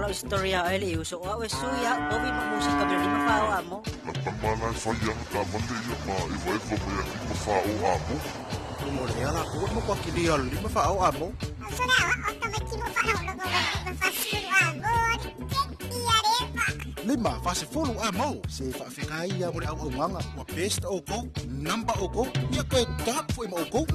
lau story a ele uso au e sui au ovi ma musika bele lima fa o amo. La tama la e fai ana ta mane ia ma e vai fa mai a lima fa o amo. Mo le ala ko mo kwa kili al lima fa o amo. Lima fa se fulu amo se fa fika ia mo le au au nganga wa best o ko number o ko ia koe tap fo ma o ko.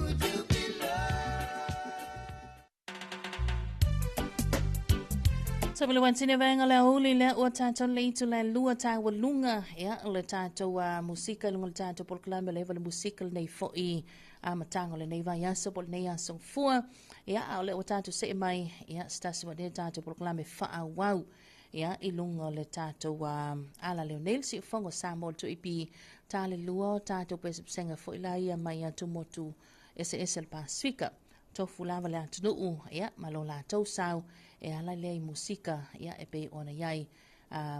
So le wantine vaenga le auli le ua tātou le itu le lua tā ua lunga ia le tātou a musika lunga le tātou polokalame le le musika nei fo'i a matanga le nei vai aso po le nei aso fua ia a le ua tātou se mai ia stasi wa le tātou polokalame wha wau ia i lunga le tātou ala leo neil si ufongo sa mo tu ipi tā le lua tātou pese fo'i la ia mai atu motu ese le Pasifika tofu lava le atunuu ia ma lo latou sau e ala lea i musika ia e pei ona iai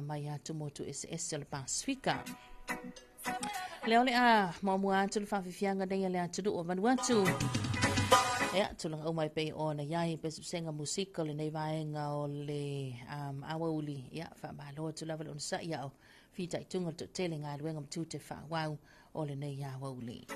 mai atu motu eseese o le Pasifika. Lea o le a maumua atu le faafifiaga nei a le atunuu o Vanuatu. Ia tulaga uma e pei ona iai pesepesega musika o lenei vaega o le aoauli ia faamalo atu lava le onosai ao fitaituga le toatele galuega ma tute faauau o lenei aoauli.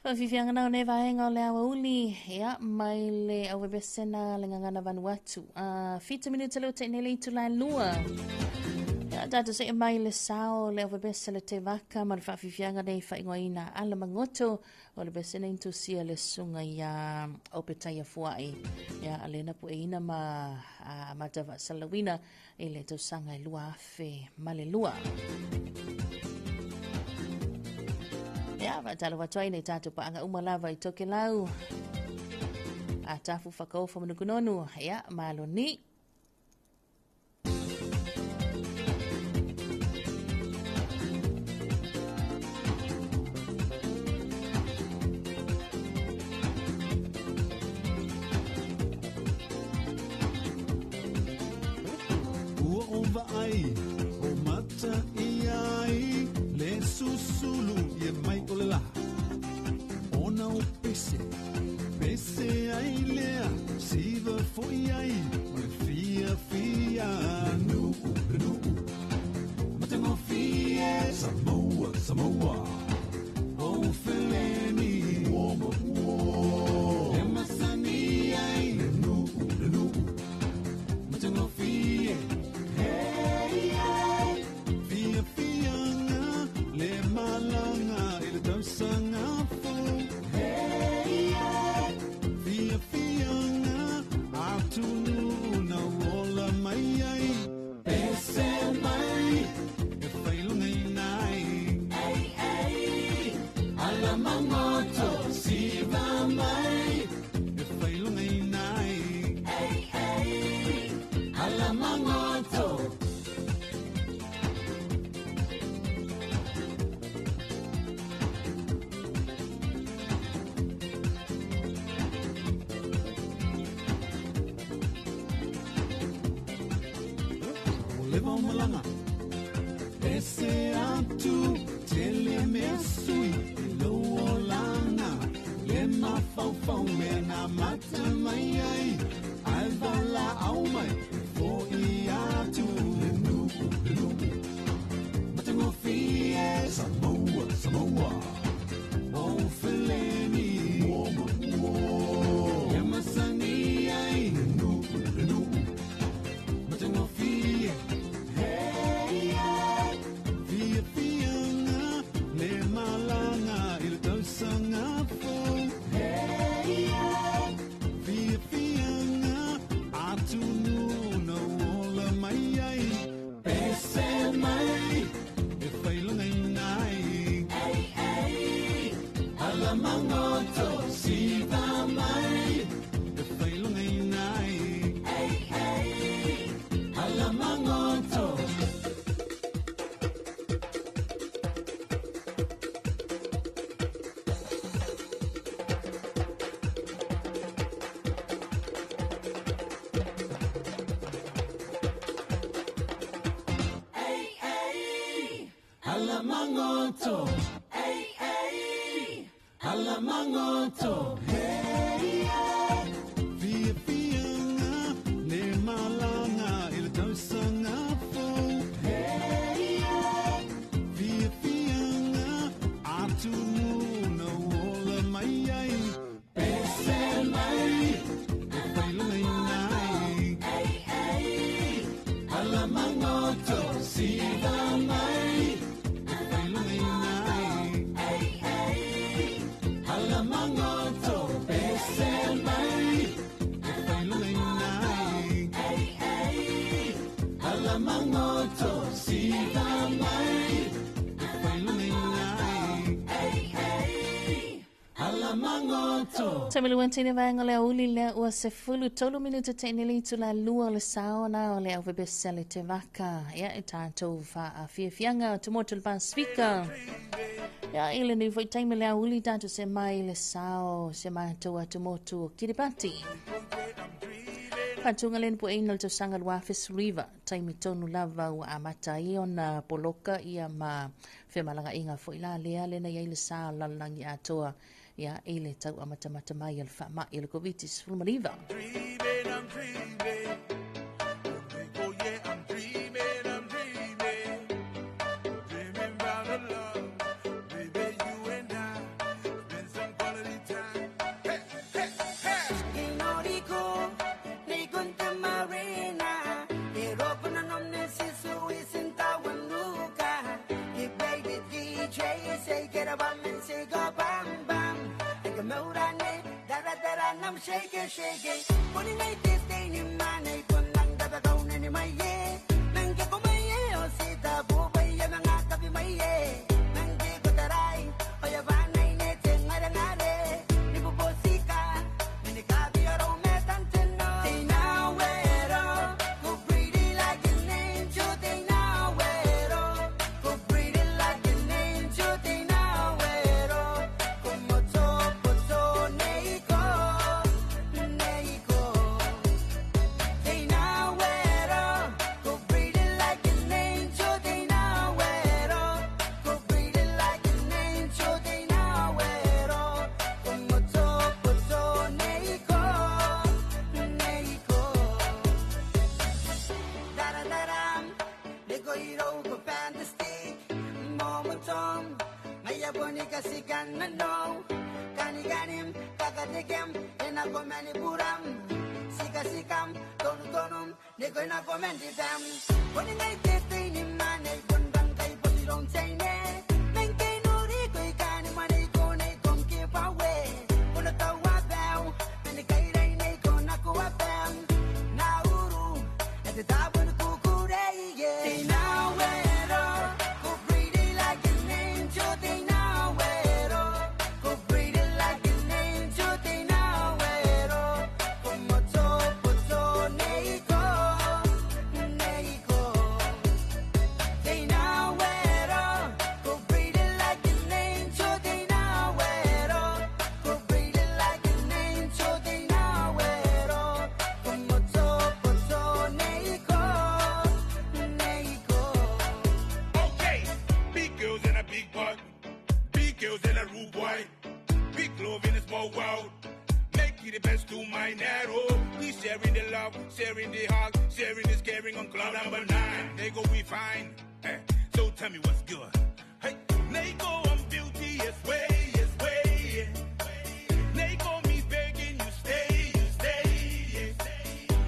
Faafifiaga na o nei vaega o le aoauli ia mai le auepesena le gagana Vanuatu. 7 minute le ua te'i nei le itula e 2. Ia Tatou se'e mai le sao le aufaipiasa le Tevaka ma le faafiafiaga nei faaigoaina Alamagoto o le pese nei tusia le susuga ia Opetaia Fua'i ia lena pueina ma amata faasalalauina i le tausaga e 2002. Ia, faatalofa atu ai nei tatou paaga uma lava i Tokelau, Atafu Whakaofa Manukunonu, ia, malo ni. Ua ou vaai o mata i ai le susulu ia mai o le lā ona o pese pese ai lea siva foi ai o le fia fia nu'u le nu'u matagofie Samoa Samoa o feleni uo ma uo e masani ai le nu'u le nu'u matagofie. Hey, hey. Fia fianga le malanga i le tausaga fou. Hey, hey. Fia fianga atunu na ola mai ai. Pese mai e failogaina ai. Hey, hey. Alamagoto siva mai e failogaina ai. Hey, hey. Alamagoto. O leva o malaga Ese atu tele mea sui i lou olaga le mafaufau mea na mata mai ai ae valaau mai e fo'i atu le nu'u le nu'u matagofie Samoa Samoa o feleni uo ma uo e masani ai le nu'u le nu'u matagofie. Hey, hey. Fia fianga le malanga i le tausaga fou. Hey, hey. Fia fianga atunu na ola mai ai. Pese mai e failogaina ai. Hey, hey. Alamagoto siva mai e failogaina ai. Hey, hey. Alamagoto. Hey, hey. Alamagoto. Hey, hey. Alamagoto. Hey, hey. Fia fianga le malanga i le tausaga fou. Hey, hey. Fia fianga atunu na ola mai ai. Pese mai e failogaina ai. Hey, hey. Alamagoto siva mai e failogaina ai. Hey, hey. Alamagoto pese mai e failogaina ai. Hey, hey. Alamagoto siva mai e failogaina ai. Hey, hey. Alamagoto. Tameluantina vaega le auli lea ua 13 minuta te'enele itulā lua o le sao na o le aufaipiasa le Tevaka ia e tatou faafiafiaga tumotu le Pasifika ia i lenei foi taimi le auli tatou se mai le sao se matou atumotu o Kiribati. Faatuga lena pueina o le tausaga 2019 taimi tonu lava ua amata ai ona poloka ia ma femalaga'iga fo'i la lea lena iai le sa o lalolagi atoa ia i le tau amatamata mai o le faama'i o le Koviti-19. Dreaming, I'm dreaming. Oh yeah, I'm dreaming, I'm dreaming. Dreaming about a love, baby, you and I. Spend some quality time. Hey, hey, hey. Inoriko, ni kunta marina, Get a bum and say go bam bam. I can move on it, da da da da, I'm shaking, shaking. Putting like this thing in my neck, Sharing the hug, sharing is caring on cloud number 9. They go, we fine. Hey, so tell me what's good. Hey, they go, I'm beauty, yes way, yes way. They go, me begging you stay, you stay.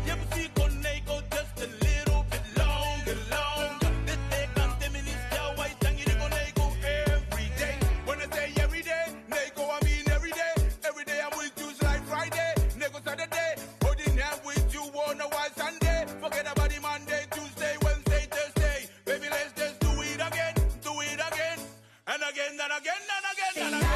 Yeah, but see, they go just a little bit longer, longer. This day can't tell me this tell why they go every day. When I say every day, they go, I mean every day. Every day I'm with you, like Friday, they go Saturday. Holding hand with you on a white Sunday. Forget about the Monday, Tuesday, Wednesday, Thursday. Baby, let's just do it again, and again, and again, and again, and again.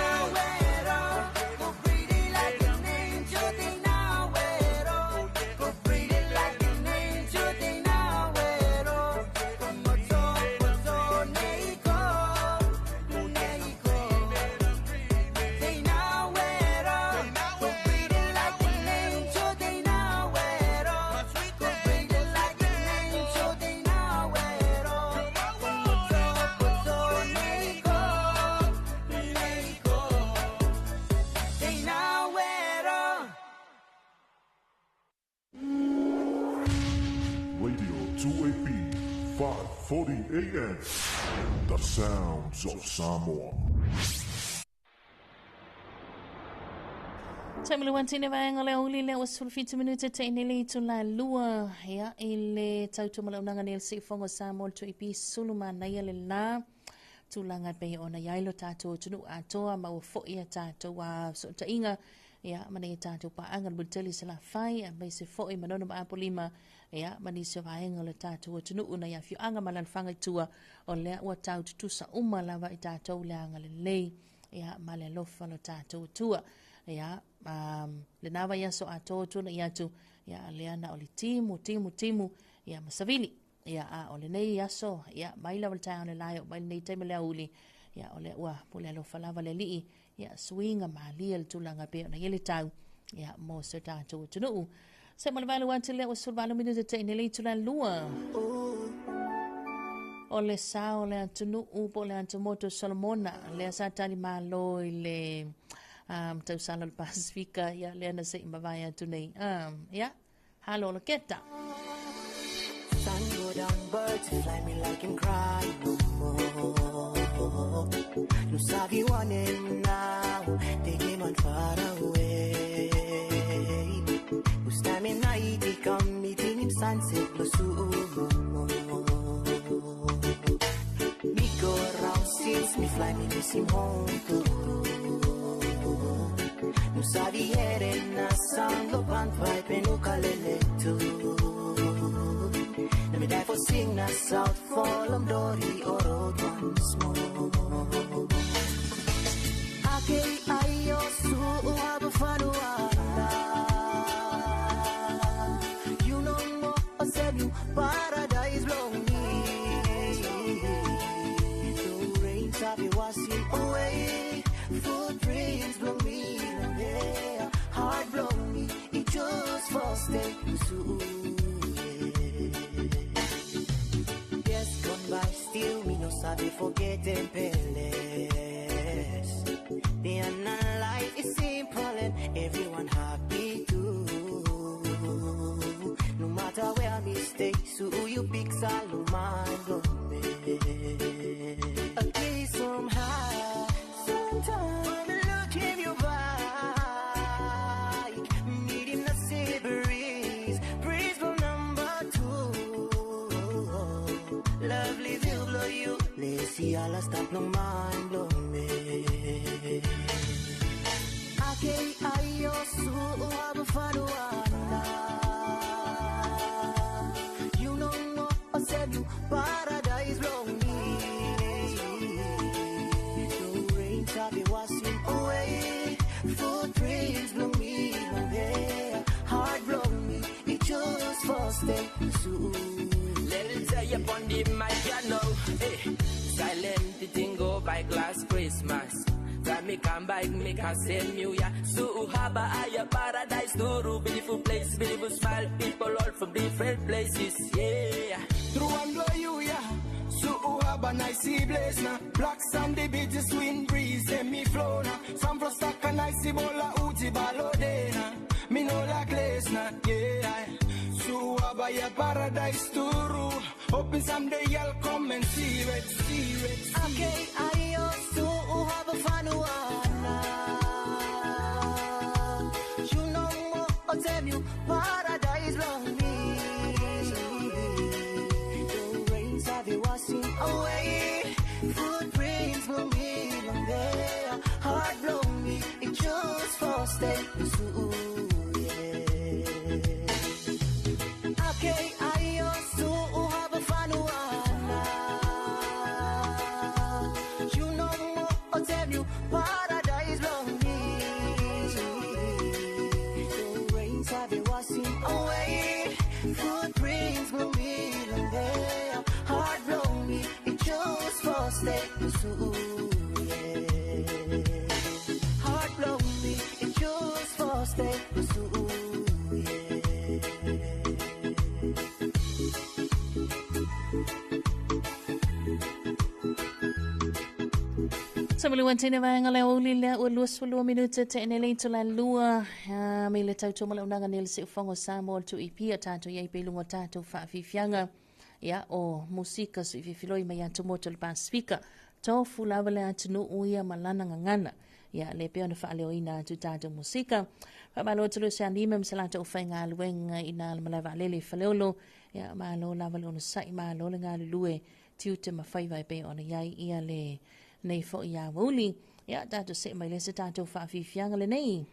Radio 2AP 540 AM. The sounds of Samoa. Taimulu vaenga le uli le ua 17 minute te inele i tula lua. Ia i le tautumalaunanga ni le siifongo Samoa 2AP sulu manaia le la. Tulaga pei ona iai lo tatou atunuu atoa ma ua fo'i a tatou a so'otaiga ia ma nei tatou paaga le mulitele salafai a maise fo'i Manono ma Apolima ia ma nisi o vaega o le tatou atunuu na i afioaga ma alalafaga i tua o lea ua tau tutusa uma lava i tatou le agalelei ia ma le alofa lo tatou atua ia lena vaiaso atoa tuana'i atu ia lea na o le timu timu timu ia ma savili ia a o lenei aso ia mai lava le taeao le lae o mai lenei taimi le auli ia o lea ua pule alofa lava le alii ia suiga malia le tulaga pei ona i ai le tau ia mo se tatou atunuu. Se ma le valu atu lea ua 18 minute te ine le itula lua. O le sao le atunuu po o le atumotu o Solomona lea sa tali malo i le tausala o le Pasifika ia lea na se'i mavae atu nei. Ia, halo o le keta. Sun go down, birds fly me like and cry no more. No sabi one now, they came on far away. Ustami na iti kami tinim sunset lo sumo. Me go around since me fly me wasim home to. Nusaviere na sanglo panpai penukalele tu. Let me die for sing na south fall dori oro once more. Ake ayo su abafanuana. You know more said you paradise blow me. The rains have you washing away. Footprints blow me, yeah. Heart blow me. It just for stay so. Yes, gone by still me no sabi forgetting peles. The life is simple and everyone happy too. No matter where me stay, so you pick Salomon blow me. Okay, somehow, sometime look if you bike. Need him the sea breeze, breeze from number 2. Lovely view blow you. Let's see all I stop no mind blow me. Ake ayo su abafanuana. You know what I said you paradise blow me. The rains have been washing away. Footprints blow me, yeah. Heart blow me. It just for stay so. Let me tell you on the mic, you know. Hey, silent the thing go by last Christmas. Time me come back, make a same new year. So haba aya paradise, Nuru, beautiful place, beautiful smile, people all from different places, yeah. Through and blow you, yeah. So haba nice place na. Black sandy beach, wind breeze, send me flow na. Some from stack a nice bola uti balodena. Me no like place na, yeah. So haba ya paradise turu. Hoping someday y'all come and see it, see it. See Okay, ayo su haba fanuana. You know more, tell you paradise blow me. The rains have you washing away. Footprints blow me, yeah. Heart blow me, it just for stay so. Yeah. Okay, ayo su haba fanuana. You know more, tell you paradise blow me. The rains have you washing away. Footprints blow me, yeah. Heart blow me, it just for stay so. Yeah. Heart blow me, it just for stay so. Sa maluan tēnei vaenga le uli lea ua 22 minuta te ene le tō la lua. Me le tauto malaunanga ni le seufongo Samoa tu i pia tātou iai pelunga tātou whaafifianga. Ia o musika su i fifiloi mai atu moto le Pasifika. Tofu lava le atu uia malana ngangana. Ia le pea na whaaleoina atu tātou musika. Whamalo atu le se anime msalata o whainga aluenga ina le malawa lele whaleolo. Ia malo lava le ono sai malo le ngā lulue tiute mawhaiwai pe ona iai ia le nei fo ia wauli. Ia tātou se mai le se tātou whaafifianga le nei.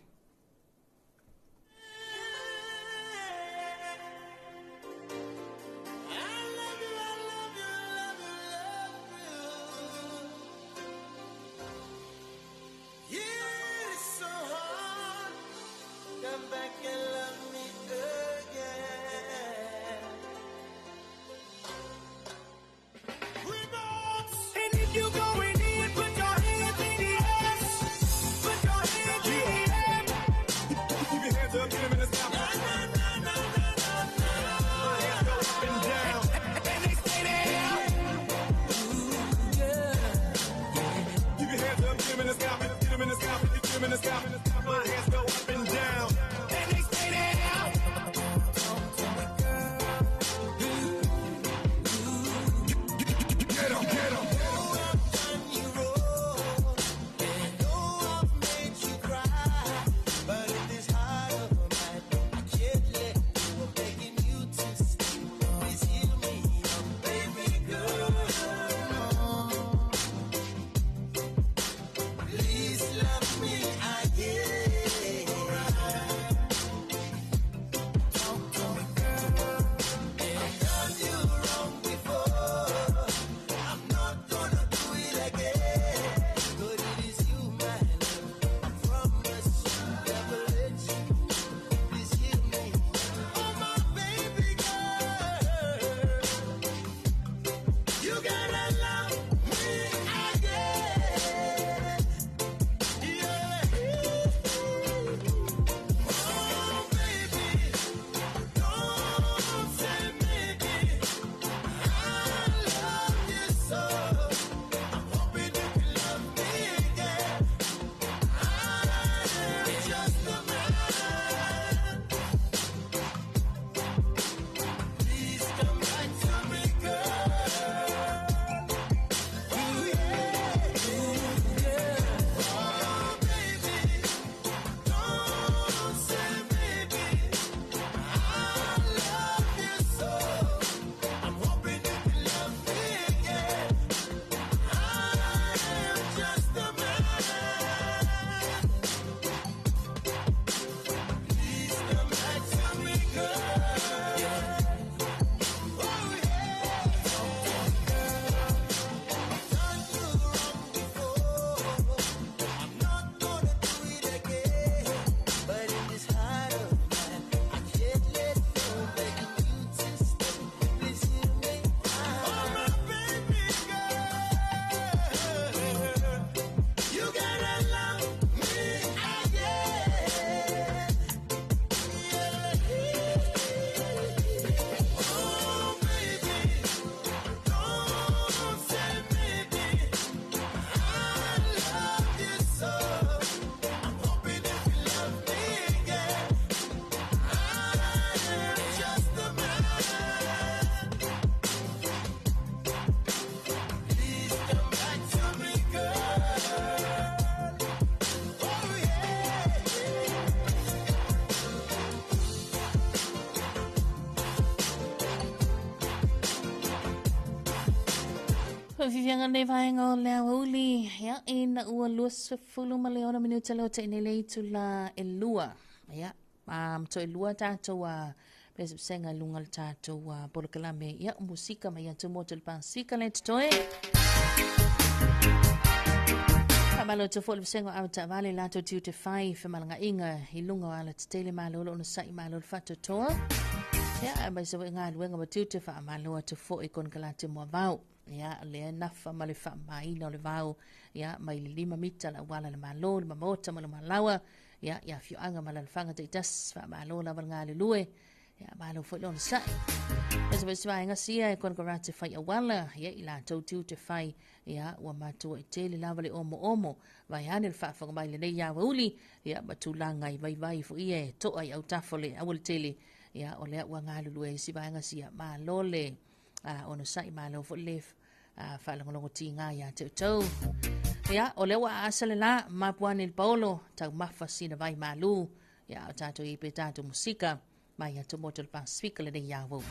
Get 'em in the sky, get 'em in the sky, get 'em in the sky. My hands go up and down. And they Faafiafiaga lenei vaega o le aoauli, ia, ina ua 26 minute leo te nei le itula e lua. Ia, um, toe lua tātou a pesepesega i luga le tātou uh, polokalame. Ia, musika mai atu mo te le pasika le totoe. Faamalo atu foi le vasega o au taavale latou tiute fai femalagaaiga i luga o alatetele malo le onosai malo le faatoatoa. Ia, aemaise foi galuega ma tiute faamalo atu foi konekarate moavao. Ia, lea nafa ma le faamamaina o le vao, ia, mai le 5 mita le auala le malo, le maota ma le malaua, ia, i afioaga ma alaalafaga taitasi, faamalo lava le galulue. Ia, malo foi le onosai. Aemaise foi se vaega sia e konekarate fai auala, ia, i latou tiute fai, ia, ua matua i tele lava le omoomo, vaeane le faafofoga mai lenei aoauli, ia, ma tulaga i vaivai foi ia e toa i autafa o le aualatele, ia, o lea ua galulue ai si vaega sia, malo le onosai, malo foi le faalogologo tiga ia te outou. Ia, o lea ua aasa le la, mapu ane i le paolo, taumafa sina vai malu, ia, o tātou i pe tātou musika, mai atu mo te le Pasifika lenei aoauli.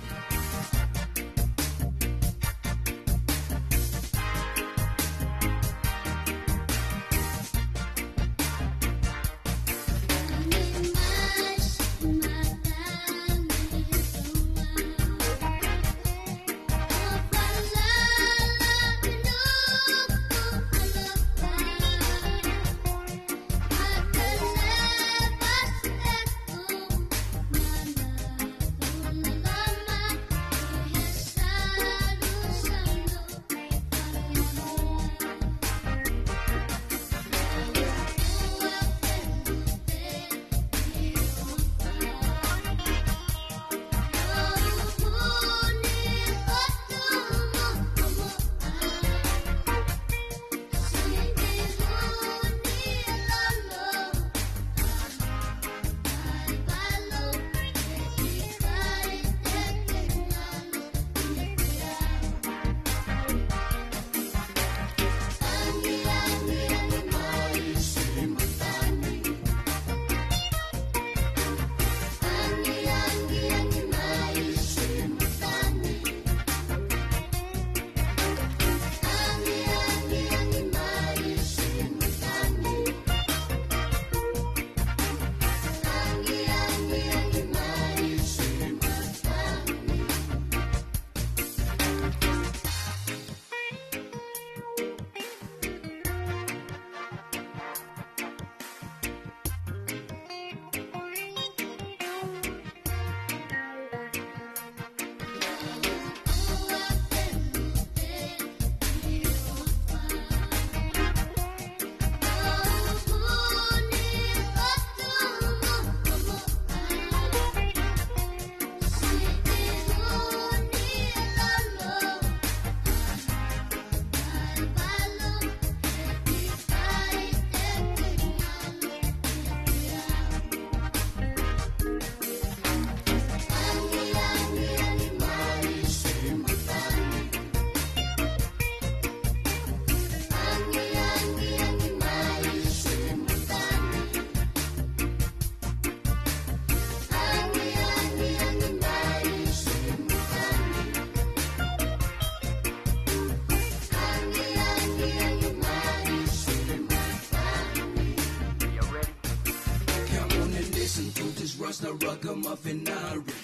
Ragamuffin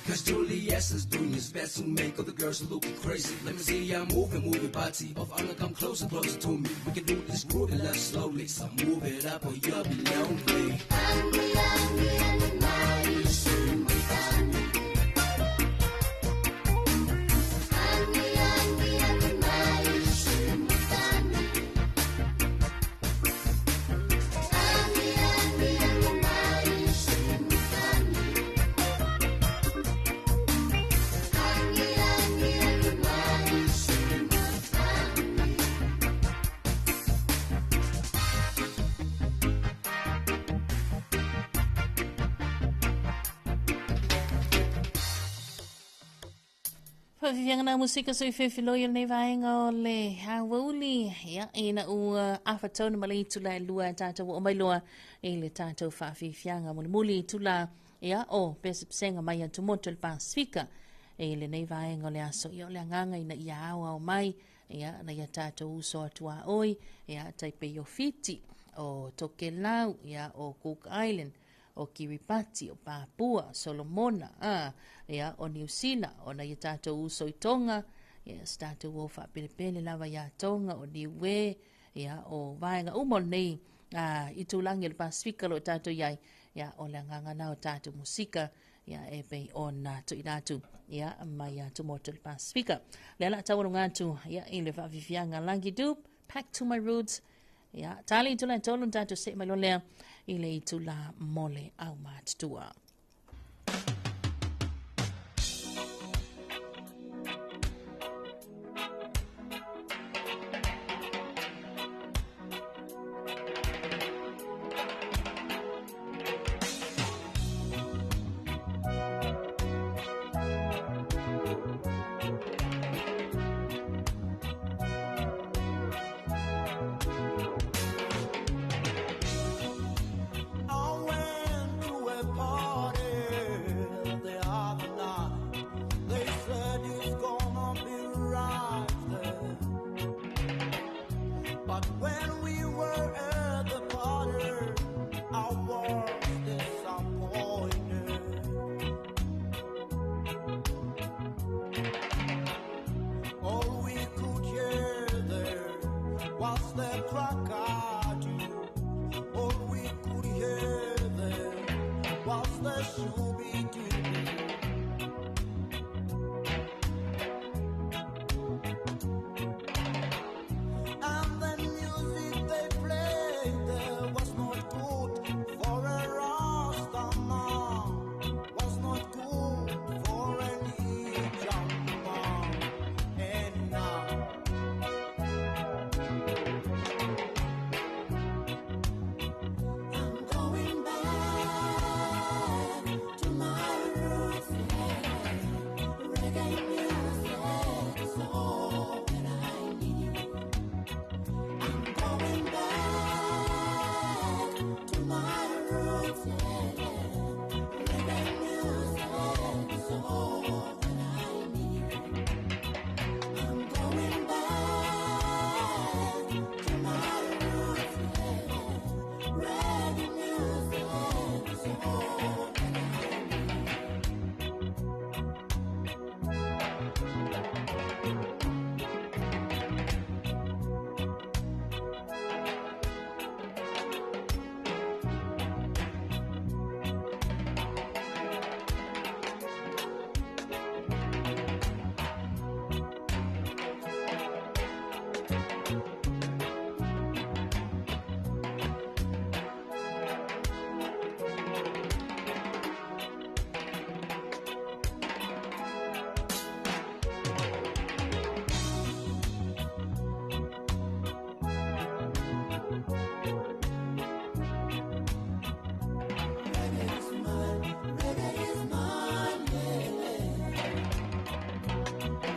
Cause Julius is doing his best to make all the girls looking crazy. Let me see ya moving, move your body. Of Anna, come closer, closer to me. We can do this groovy love slowly. So move it up or you'll be lonely. Faafiafiaga na musika soifefiloi o lenei vaega o le aoauli, ia, ina ua afa tonu ma le itula e lua e tātou oo mai loa i le tātou faafiafiaga mulimuli itula, ia, o pesepesega mai atu motu o le Pasifika i lenei vaega o le aso. Ia, o le agaga ina ia aoao mai. Ia, nai a tātou uso atu a oi, ia, tai pei o Fiti, o Tokelau, ia, o Cook Island, o Kiribati, o Papua, Solomona, a, ia, o Niu Sila, o nai a tātou uso i Tonga, ia, se tātou o whaapelepele lava ia Tonga, o Niue, ia, o vaenga uma o lenei a, itulagi o le Pasifika o lo o tātou i ai, ia, o le agaga na o tātou musika, ia, e pei ona tuuina atu, ia, mai atu motu o le Pasifika. Lea la taualuga atu, ia, i le faafiafiaga Lucky Dube, Back to My Roots, ia, tali itula e tolu na tatou see mai loa lea i le itula mo le aumatutua. I went to a party the other night. They said it's gonna be right there. But when we were at the party, I was disappointed. All we could hear there was the cockatoo. All we could hear there was the shooby-doo. And the music they played there was not good for a Rasta man, was not good for any jumper. And now I'm going back to my roots. Yeah. Reggae music is all that I need. I'm going back to my roots. Yeah. Reggae music is all that I need. I'm going back to my roots. Yeah. Reggae music is all that I need. Reggae is mine, reggae is mine, yeah.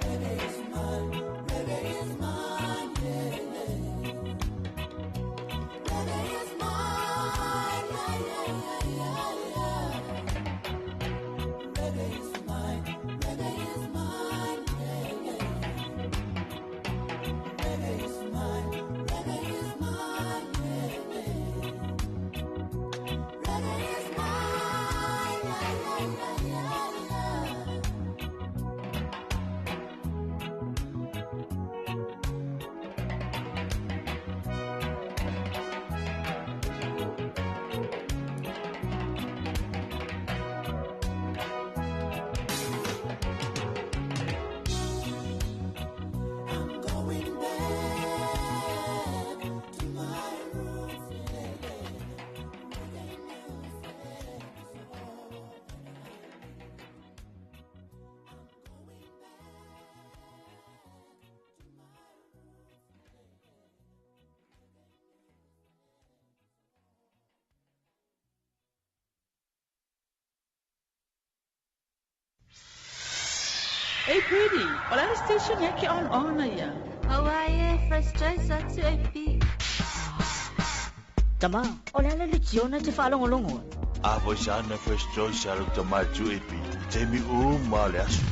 Reggae is mine, reggae is mine, yeah. Reggae is mine, yeah, yeah, yeah, yeah, yeah. Reggae is mine, reggae is mine, yeah, yeah. Reggae is mine, reggae is mine, yeah, yeah. Reggae is mine, yeah, yeah, yeah, yeah, yeah. I'm going back to my roots, yeah. Reggae music is all that I need. I'm going back to my roots, yeah. Hey Pretty, o le station ya ke on ona ia. Hawaii Fresh Choice atu AP. Tama, o le ala le tiona te whaalongolongo. A voi sa na First Choice a le tamai tu AP. I te mi u ma le aso.